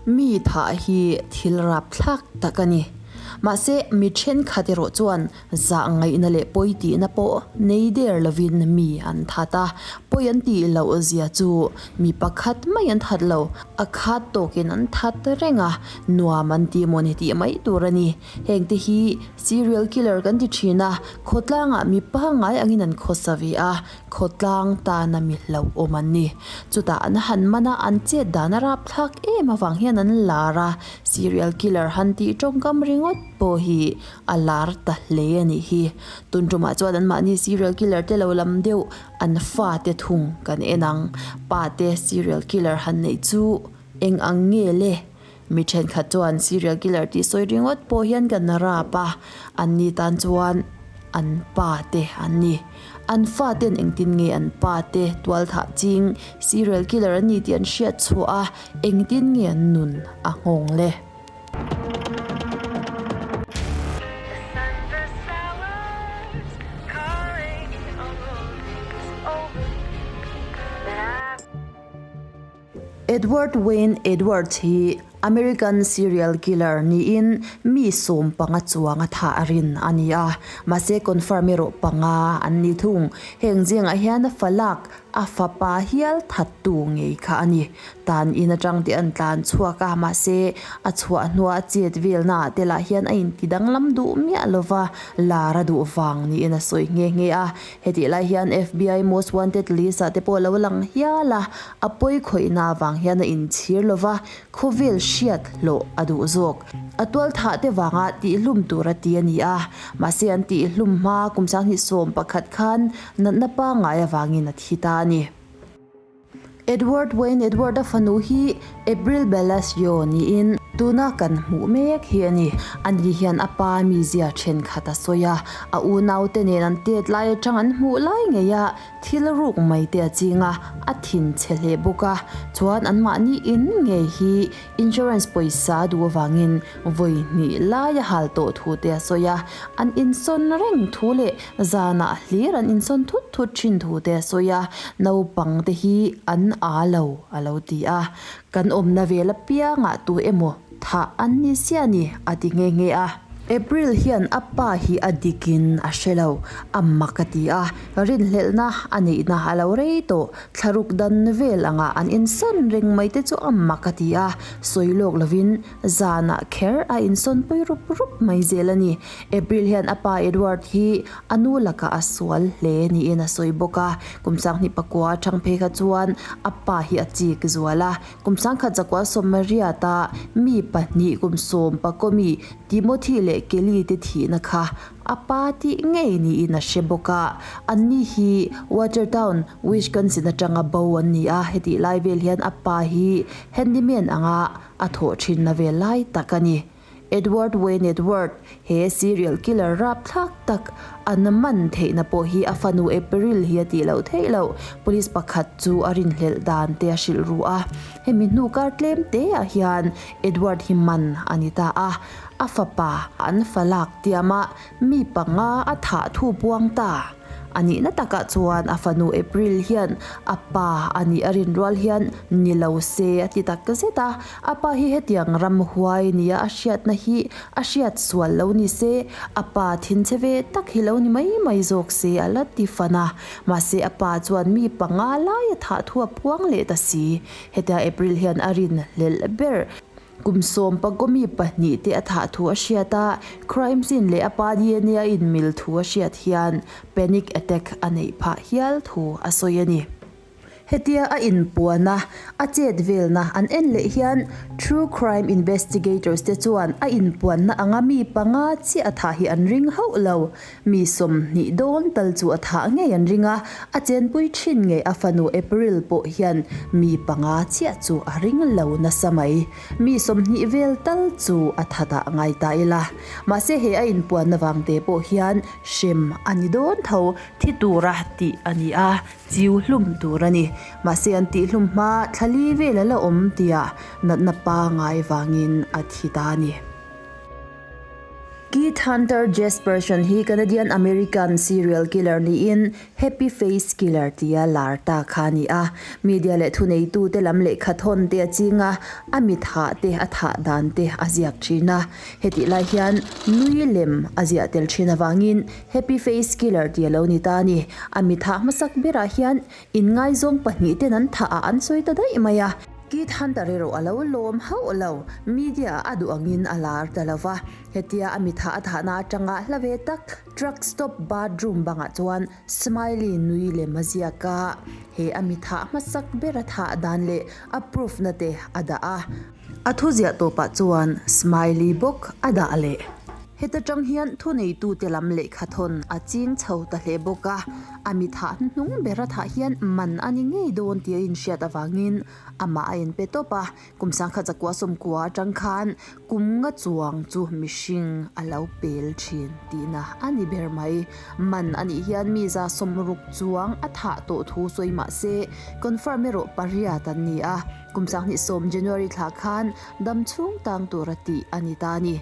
Mi thah hi thil rapthlak tak a ni. Mahse, mi thenkhat erawh chuan zah ngaihna leh pawi tihna pawh nei der lovin mi an that a. Pawi an tih loh zia chu mi pakhat mai an that lo, a khat tawkin an that reng a, nuam an ti maw ni tih mai tur a ni. Hengte hi serial killer kan ti thin a, khawtlangah mi pangngai angin an khawsa ve a, Khawtlang tana mi hlauhawm an ni. Chutah an han man a, an chet dan a rapthlak em avang hian an lar a, serial killer han tih tawngkam ringawt pawh hi a lar ta hle a nih hi. Tun tumah chuan anmahni serial killer te lo lam deuh an fate thung kan en ang. Pa te serial killer han neih chu eng ang nge le? Mi thenkhat chuan serial killer tih sawi ringawt pawh hian kan rap a, anni tan chuan an pa te an ni. An fa ten engtin nge an pa te tualthah ching serial killer an ni tih an hriat chhuah a, engtin nge an nun a nghawng le? Edward Wayne Edwards hi American serial killer niin mi 15 chuang a thah a rin a ni a, mahse confirm erawh panga an ni thung. Heng zingah hian falak a fapa hial thattu ngei kha a ni. Tan in atang te an tlan chhuak a, mahse a chhuah hnua a chet velna ah te lah hian a inti danglam duh miah lova, lar a duh vang niin a sawi nghe nghe a. Hetih lai hian FBI Most Wanted list ah te pawh a lo lang hial a, a pawi khawihna avang hian a inchhir lo va, khawvel hriat hlawh a duh zawk. A tual thah te vanga tihhlum tur a ti a ni a, mahse an tihhlum hma kum 2011 khan natna pangngai avangin a thi ta a ni. Edward Wayne Edward-a fanu hi April Belasio niin tuna kan hmuh mek hi a ni. Ani hian a pa mizia thenkhat a sawi a, a unaute nen an tet lai atang an hmuh lai ngei a, thil ruk mai te a ching a, a thin chhe hle bawk a. Chuan anmahni in ngei hi insurance pawisa duh avangin vawi hnih lai a hal tawh thu te a sawi a, an insawn reng thu leh zanah hlir an insawn thut thut thin thu te a sawi a, naupang te hi an aa lo a lo ti a, kan awmna vel apiangah tu emaw thah an ni sia ni a ti nghe nghe a. April hian a pa hi a dikin a hre lo, a mak a ti a, rinhlelhna a neihna a lo rei tawh, thlaruk dan vel angah an insawn reng mai te chu a mak a ti a, sawi lawk lovin Zanah kher a insawnpui rup rup mai zel a ni. April hian a pa Edward hi a nu lakah a sual hle niin a sawi bawk a. Kum 2009 atang phei kha chuan a pa hi a chik zual a. Kum 1918 a mi pahnih kum sawm pakawmi Timothy leh Kelly te thihna kha A pa tih ngei niin a hre bawk a, anni hi Watertown, Wisconsin atanga bo an ni a, hetih lai vel hian a pa hi handyman anga a thawh thinna vel lai tak a ni. Edward Wayne Edward, he serial killer rapthlak tak an man theihna pawh hi a fanu April hi a tih loh theih loh, police pakhat chu a rinhlelh dan te a hrilh ru a. Hemi hnu kar tlem te ah hian Edward hi man a ni ta a. A fapa an fa lak tiama mi panga a thah thu buang ta. A nihna takah chuan a fanu April hian a pa a nih a rin rual hian ni lo se a ti tak zet a. A pa hi hetiang ramhuai nia a hriatna hi a hriat sual lo ni se, a pa thinchhe ve tak hi lo ni mai mai zawk se a la ti fan a. Mahse a pa chuan mi panga lai a thah thu a puang leh ta si. Hetia April hian a rin hlelh ber. Kum sawm pagawmi pahnih te a thah thu a hriat a, crime scene leh a pa DNA a inmil thu a hriat hian panic attack a neih phah hial thu a sawi a ni. Hetia a inpuan a, a chet velna an en leh hian true crime investigators te chuan a inpuanna anga mi panga chiah a thah hi an ring hauh lo. Mi 20 dawn tal chu a thah ngei an ring a, a chenpui thin ngei a fanu April pawh hian mi panga chiah chu a ring lo nasa mai. Mi 20 vel tal chu a that ah ngai ta ila. Mahse he a inpuan avang te pawh hian hrem a ni dawn tho, thi tura tih a ni a, chiu hlum tur a ni. Mahse an tih hlum hma thlali vel a la awm tia natna pangai vangin a thi ta a ni. Keith Hunter Jesperson hi Canadian American serial killer niin Happy Face Killer tia lar ta kha a ni a. Media leh thuneitute lam lehkha thawn te a ching a, a mi thah te a thah dan te a ziak thin a. Hetih lai hian nui lem a ziah tel thin avangin Happy Face Killer tih a lo ni ta a ni. A mi thah hmasak berah hian inngaizawng pahnihten an thah ah an sawi ta daih mai a. Keith Hunter erawh a lo lawm hauh lo, media ah a duh angin a lar ta lo va. Hetia a mi thah a thahna atanga hla ve tak truck stop bathroom bangah chuan Smiley nui lem a ziak a, he a mi thah hmasak ber a thah dan leh a proof na te a dah a. A thu ziah tawpah chuan Smiley bawk a dah leh. Heta tang hian thuneitute lam lehkha thawn a ching chho ta hle bawk a, a mi thah hnuhnung ber a thah hian man a ni ngei dawn tih a inhriat avangin amah a inpe tawp a. Kum sangkhat zakua sawmkua atang khan kum nga chuang chu mihring a lo pel thin tihna a ni ber mai. Man a nih hian mi za sawmruk chuang a thah tawh thu sawi mah se confirm erawh pariat an ni a. Kum sanghnih sawm January thla khan dam chhung tang tura tih a ni ta a ni.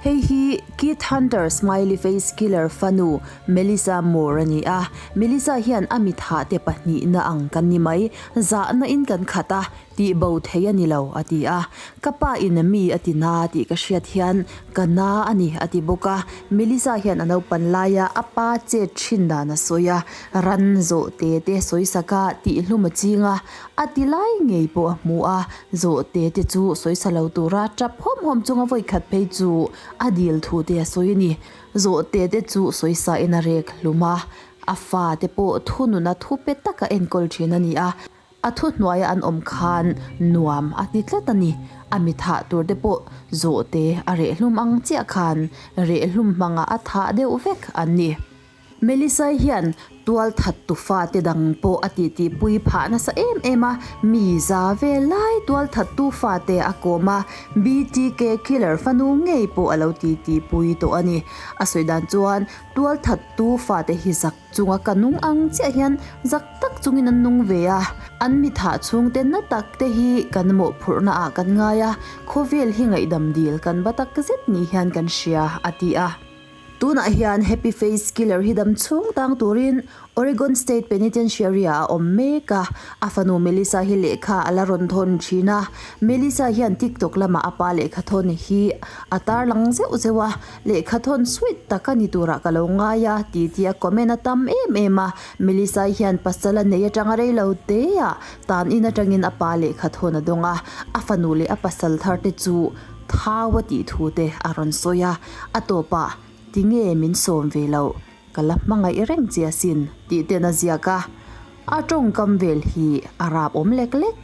Hei hi Keith Hunter Smiley Face Killer fanu Melissa Moore a ni a. Melissa hian a mithah te pahnihna ang kan ni mai, zahna in kan khat a, tih bo thei a ni lo a ti a. Ka pa in mi a ti na tih ka hriat hian ka na a ni a ti bawk a. Melissa hian a naupan laia a pa chet thin dan a sawi a, ran zawh te te sawi sak a, tih hlum a ching a. A ti lai ngei pawh a hmu a, zawhte te chu sawisa lo tura tap hawm hawm chunga vawikhat phei chu a dil thu te a sawi a ni. Zawhte te chu sawisa in a rek hlum a, a fa te pawh thununa thu pe taka enkawl thin a ni a, a thuhnuaia an awm khan nuam a ti tlat a ni. A mi thah tur te pawh zawhte a reh hlum ang chiah khan reh hlum hmanga a thah deuh vek an ni. Melisai hian tualthat tufa te dang pawh a titi pui phah nasa em em a, mi za vel lai tualthat tufa te a kawm a, BTK Killer fanu ngei pawh a lo titi pui tawh a ni. A sawi dan chuan tualthat tufa te hi zak chunga ka nung ang chiah hian zak tak chungin an nung ve a, an mi thah chhungte na tak te hi kan mawhphurhna ah kan ngai a, khawvel hi ngaihdam dil kan va tak zet ni hian kan hria, a ti a. Tunah hian Happy Face Killer hi dam chhung tang turin Oregon State Penitentiary ah a awm mek a, a fanu Melissa hi lehkha a la rawn thawn thin a. Melissa hian TikTok lamah a pa lehkha thawn hi a tarlang zeuh zeuh a, lehkha thawn sweet tak a ni turah ka lo ngai a ti tih a comment a tam em em a. Melissa hian pasal a nei atanga rei lo te ah tan in atangin a pa lehkha thawn a dawng a, a fanu leh a pasal thar te chu Thau a tih thu te a rawn sawi a, a tawpah tinge min sawm ve loh, ka la hmangaih reng che asin tih ten a ziak a. A tawngkam vel hi a rap awm lek lek.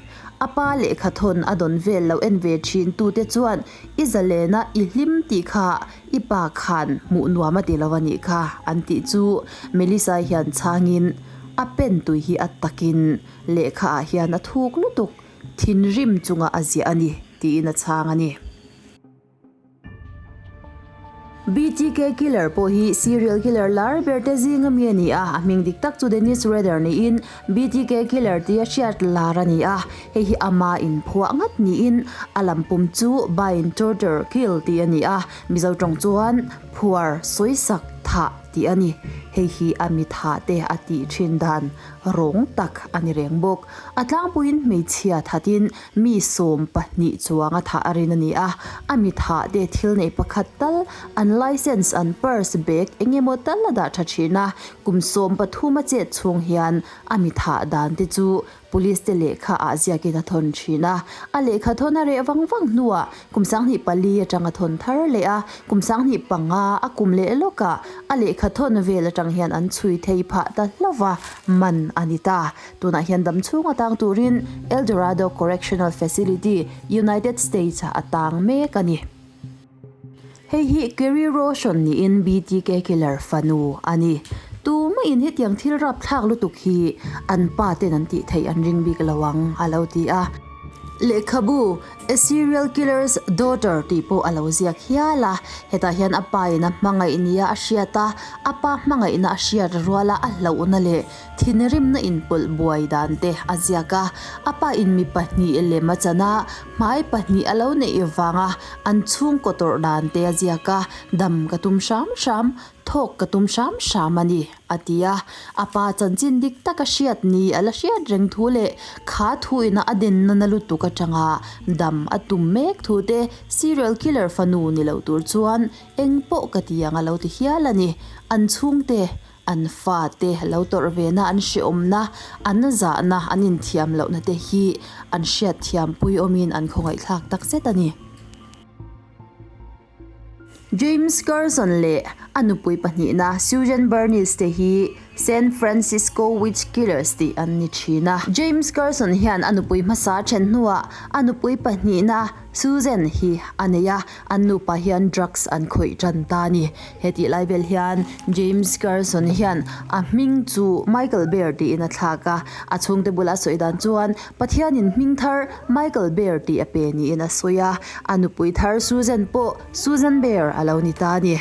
A pa lehkha thawn a dawn vel lo en ve thin tute chuan i zalena i hlim tih kha i pa khan hmuh nuam a ti lo a nih kha an tih chu Melissa hian chhangin a pen tui hi a takin lehkha ah hian a thuk lutuk. Thinrim chunga a ziah a ni, tiin a chhang a ni. BTK Killer pawh hi serial killer lar ber te zinga mi a ni a, a hming dik tak chu Dennis Rader niin BTK Killer tia hriat lar a ni a, hei hi ama inphuah ngat niin a lam pum chu Bind, Torture, Kill tih a ni a, Mizo tawng chuan phuar, sawisak, thah tih a ni. Hei hi a mi thah te a tih thin dan rawng tak a ni reng bawk. A tlangpuiin hmeichhia thatin mi 12 chuang a thah a rin a ni a, a mi thah te thil nei pakhat tal an licence an purse bag eng emaw tal a dah tha thin a, kum 13 a chet chhung hian a mi thah dan te chu police te lehkha ah ziakin a thawn thin a, a lehkha thawn a reh vang vang hnuah kum 24 atang a thawn thar leh a, kum 25 a kum leh lawkah a lehkha thawn vel atang hian an chhui thei phah ta hlauh va, man a ni ta. Tunah hian dam chhung atang turin El Dorado Correctional Facility, United States ah a tang mek a ni. Hei hi Kerry Roshon niin BTK Killer fanu a ni. Tumah-in hetiang thil rapthlak lutuk hi an pa ten an tih theih an ring bik lo ang, a lo ti a. Lehkhabu, A Serial Killer's Daughter tih pawh a lo ziak hial a. Hetah hian a pa in a hmangaih nia a hriat a, a pa hmangaihna a hriat ruala a hlauhna leh thinrimna inpawlh buai dan te a ziak a. A pa in mi pahnih lem a chan a, hmai pahnih a lo neih vanga an chhungkaw tawrh dan te a ziak a, dam ka tum hram hram, thawk ka tum hram hram a ni. A ti a, a pa chanchin dik taka hriat ni a la hriat reng thu leh kha thu ina a denna na lutuk atanga dam a tum mek thu te serial killer fanu ni lo tur chuan eng pawh ka ti ang a lo ti hial a ni. An chhungte, an fate lo tawrh vena an hreawmna, an zahna, an inthiam lohna te hi an hriatthiam puiawmin an khawngaihthlak takzet a ni. James Carson leh a nupui pahnihna Susan Bernice te hi San Francisco Witch Killers tih an ni thin a. James Carson hian a nupui hmasa then hnuah a nupui pahnihna Susan hi a nei a, an nupa hian drugs an khawih tan ta a ni. Hetih lai vel hian James Carson hian a hming chu Michael Bear tiin a thlak a, a chhungte bula a sawi dan chuan Pathianin hming thar Michael Bear tih a pe niin a sawi a, a nupui thar Susan pawh Susan Bear a lo ni ta a ni.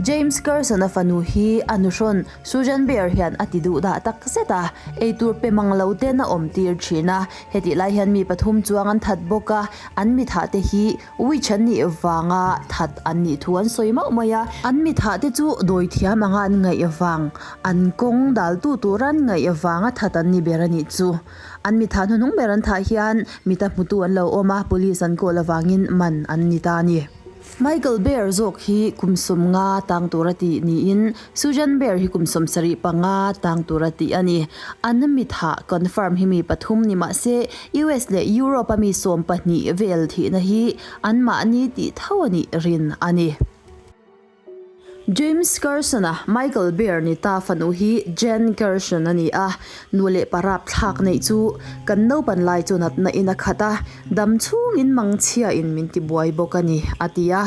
James Carson-a fanu hi a nuhrawn Susan Bear hian a ti duh dah tak zet a, eitur pe mang lo ten a awm tir thin a. Hetih lai hian mi pathum chuang an that bawk a, an mithah te hi witch an nih vanga that an nih thu an sawi mauh mai a. An mithah te chu dawithiam anga an ngaih vang, an kawng daltu tura an ngaih vanga that an ni ber a nih chu. An mithah hnuhnung ber an thah hian mita hmutu an lo awm a, police an kawl avangin man an ni ta a ni. Michael Bear zawk hi kum 50 tang tura tih niin Susan Bear hi kum 75 tang tura tih a ni. An mithah confirm hi mi pathum ni mah se US leh Europe a mi 12 vel thihna hi anmahni tih tho a nih rin a ni. James Carson-a Michael Bear ni ta fanu hi Jen Carson a ni a, nu leh pa rapthlak neih chu kan naupan lai chu natna in a khat a, dam chhungin mangchhia in min ti buai bawk a ni, a ti a.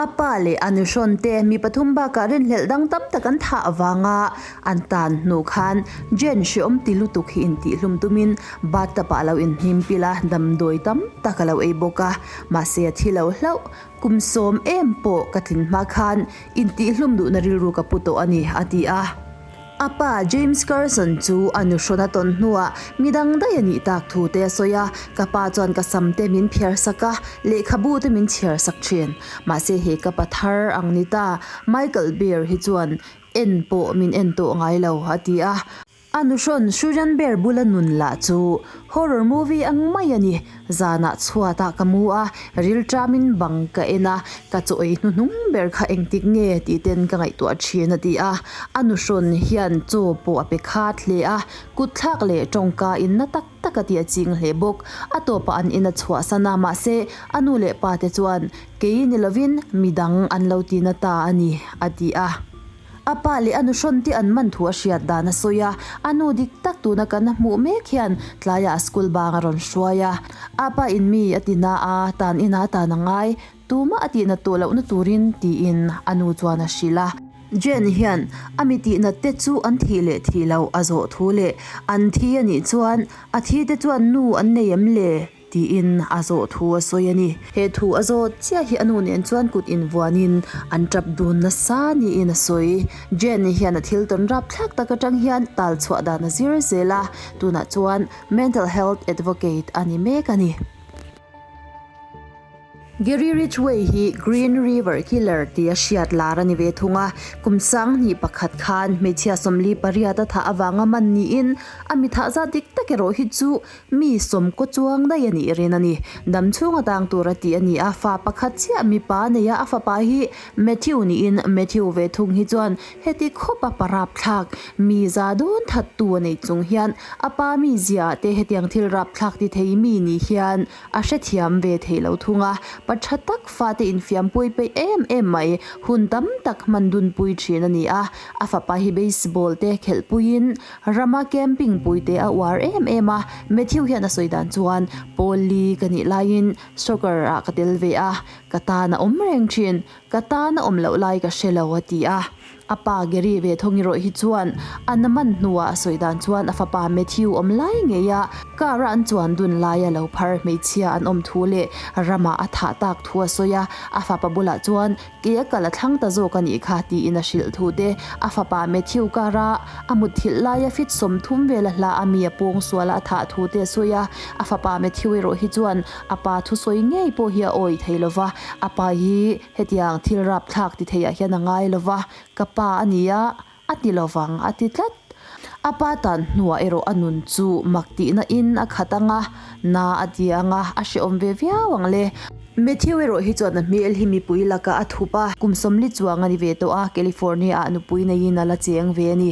A pa leh a nuhrawn te mi pathum bakah rinhlelh dang tam tak an thah avanga an tan hnu khan Jen hreawm ti lutuk hi intihhlum tumin bathtub ah a lo inhnim pil a, damdawi tam tak a lo ei bawk a, mahse a thi lo hlauh. Kum 10 em pawh ka tlin hma khan intihhlum duhna rilru ka pu tawh a ni, a ti a. A pa James Carson chu a nuhrawn a tawn hnuah midang daih a nih tak thu te a sawi a, Ka pa chuan ka sam te min phiar sak a, lehkhabu te min chhiar sak thin. Mahse he ka pa thar ang ni ta, Michael Bear hi chuan en pawh min en tawh ngai lo, a ti a. A nuhrawn Susan Bear bula nun lah chu horror movie ang mai a ni. Zanah chhuatah ka mu a, rilṭamin bang ka en a, ka chaw ei hnuhnung ber kha engtik nge tih ten ka ngaihtuah ṭhin a ti a. A nuhrawn hian chaw pawh a pe khat hle a, kutthlak leh tawngka in na tak tak a ti a ching hle bawk. A tawpah an in a chhuahsan a, mahse a nu leh pa te chuan kei ni lovin midang an lo ti na ta a ni a ti a. A pa leh a nuhrawn te an man thu a hriat dan a sawi a, a nu dik tak tuna kan hmuh mek hian tlaiah a school bang a rawn hruai a. A pa in mi a ti na a, tan inah tan a ngai, tumah a tihnat tawh lohna turin tiin a nu chuan a hrilh a. Jane hian a mi tihnat te chu an thih leh thih loh a zawh thu leh an thi a nih chuan a thi te chuan nu an nei em le? Tiin a zawh thu a sawi a ni. He thu a zawt chiah hi a nu nen chuan kut invuanin an tap dun nasa niin a sawi. Jane hian a thil tawn rapthlak tak atang hian tal chhuah dan a zir zel a, tunah chuan mental health advocate a ni mek a ni. Gary Ridgway hi Green River Killer tia hriat lar a ni ve thung a, kum 2001 khan hmeichhia 48 a thah avanga man niin a mi thah zat dik tak erawh hi chu Mi sawmkaw chuang daih a nih rin a ni. Dam chhung a tang tur a tih a ni a, fa pakhat chiah mipa a nei a, a fapa hi Matthew niin Matthew ve thung hi chuan heti khawp a parap thlak mi za dawn that tu a nei chung hian a pa mi zia ah te hetiang thil rap thlak ti thei mi ni hian a hrethiam ve thei lo thung a, pa tha tak fate infiampui peih em em mai hun tam tak hman dunpui thin a ni a, a fapa hi baseball te khelhpuiin Rama camping puite a uar em em a, Matthew hian a sawi dan chuan Paul Lee ka nih laiin soccer ah ka tel ve a, ka tan a awm reng thin, ka tan a awm loh lai ka hre lo a ti a. A pa Gary ve thawng erawh hi chuan an a man hnuah a sawi dan chuan a fapa Matthew awm lai ngeia car a an chuan dun laia lo phar hmeichhia an awm thu leh ramah a thah tak thu a sawi a, a fapa bulah chuan Ke a kal a thlang ta zawk a nih kha tiin a hrilh thu te a fapa Matthew car a a mutthilh laia fit 30 vel a hla a mi a pawng sual a a thah thu te a sawi a, a fapa Matthew erawh hi chuan a pa thusawi ngei pawh hi a awi thei lova, a pa hi Hetiang thil rapthlak ti theiah hian a ngai lo va, ka pa a ni a, a ti lo vang, a ti tlat. A pa tan hnuah erawh a nun chu mak tihna in a khat ang a, na a ti ang a, a hrehawm ve viau ang le. Matthew erawh hi chuan a hmel hi mipui lakah a thup a, kum 40 chuang a ni ve tawh a, California ah nupui neiin a la cheng ve a ni.